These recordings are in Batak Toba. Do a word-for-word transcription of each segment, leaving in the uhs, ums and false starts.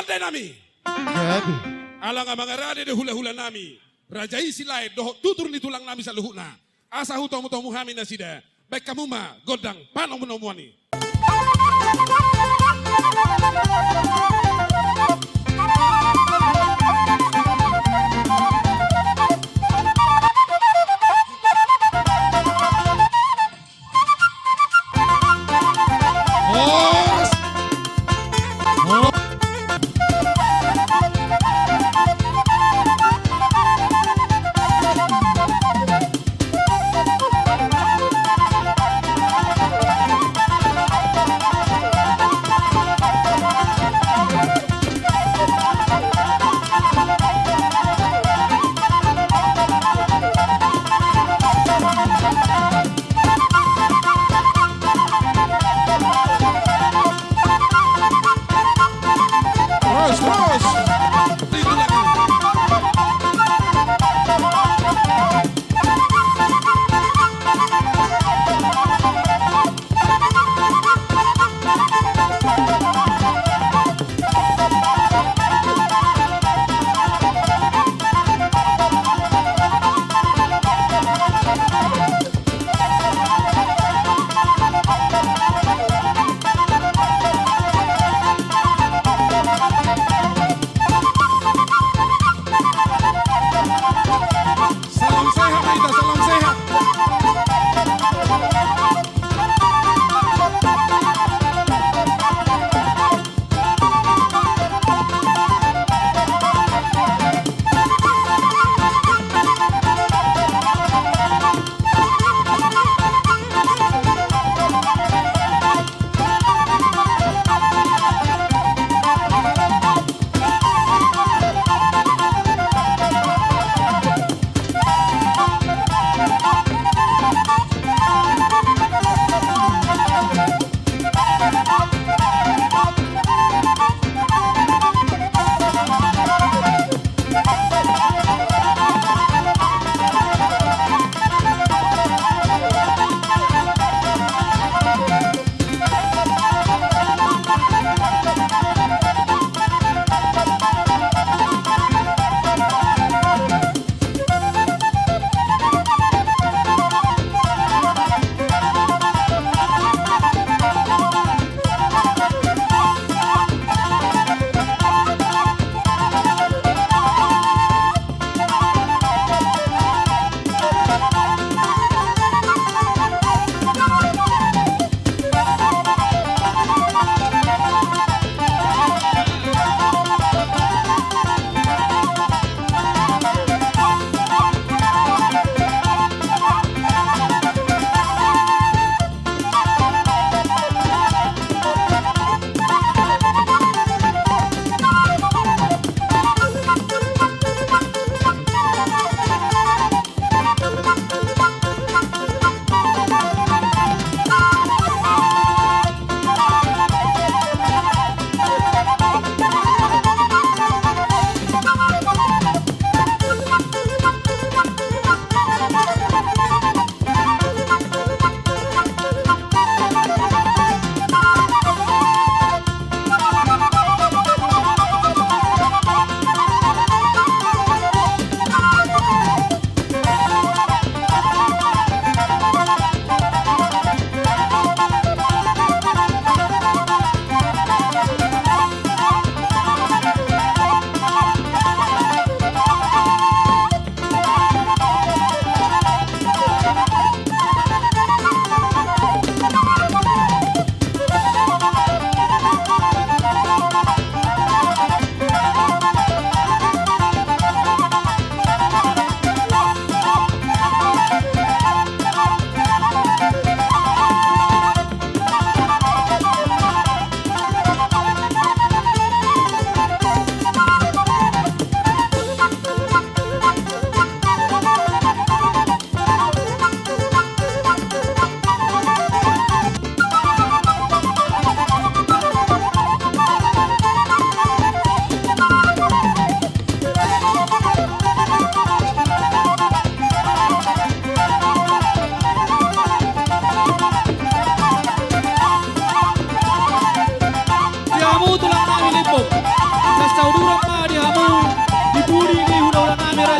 Raja nami. Jadi. Ala nga mangarade do hulahula nami, raja i Silaet dohot tutur ni tulang nami saluhutna. Asa hutomutomu hami nasida. Baen hamu ma gondang panomunomuan i.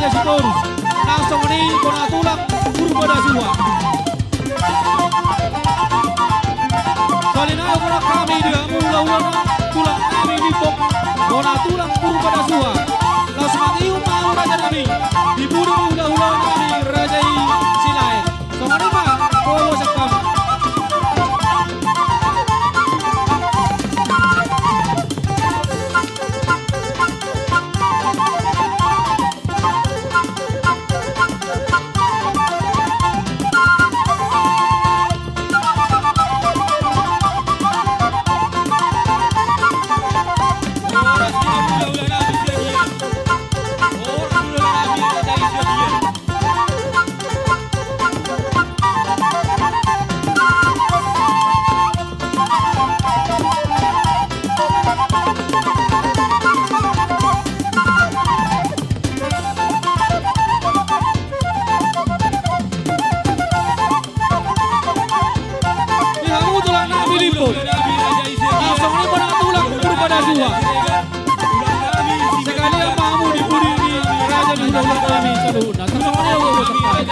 Sitorus, na songon i bona tulang Purba Dasuha. Sahali nai huboan hami di hamu hulahula na tulang nami Limbong, bona tulang Purba Dasuha. Laos mangihut ma hamu raja nami, di pudi ni hulahula nami raja i Silaen. Songon i ma, boa-boa sian hami. Di hamu tulang nami Limbong, na songon i bona tulang Purba Dasuha. Sekalian ma hamu di pudi ni raja ni hulahula nami saluhutna. Songon i ma, boa-boa sian hami.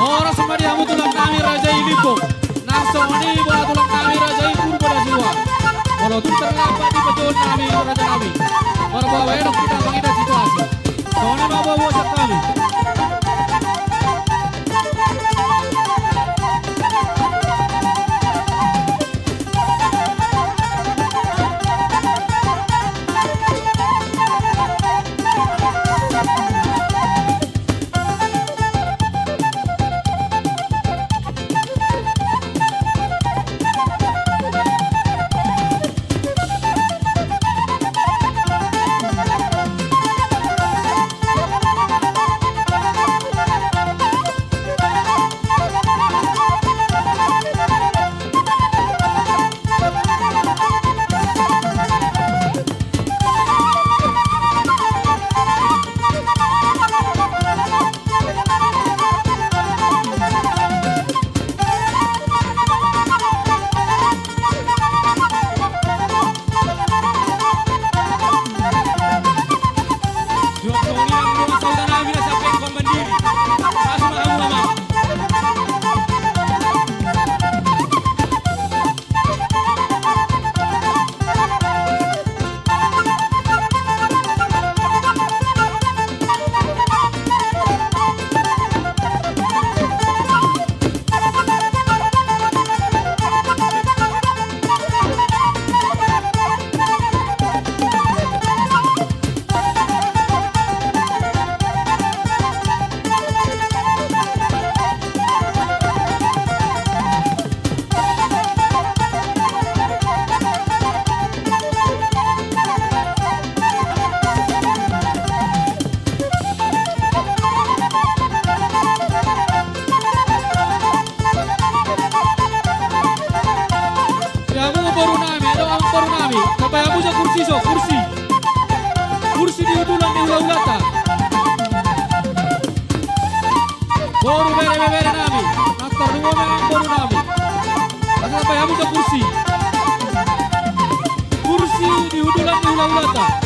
Horas ma di hamu tulang nami raja i Limbong. Na songon i bona tulang nami raja i Purba Dasuha. Molo tung terlambat di pejouon nami raja nami, marboa baenok hita mangida situasi. Songon i ma, boa-boa sian hami. So, kursi. Kursi di udulan ni hulahulanta. Boru, bere, bebere nami. Nang tarlumobi ma boru nami. Asa sampai hamu so kursi. Kursi di udulan ni hulahulanta.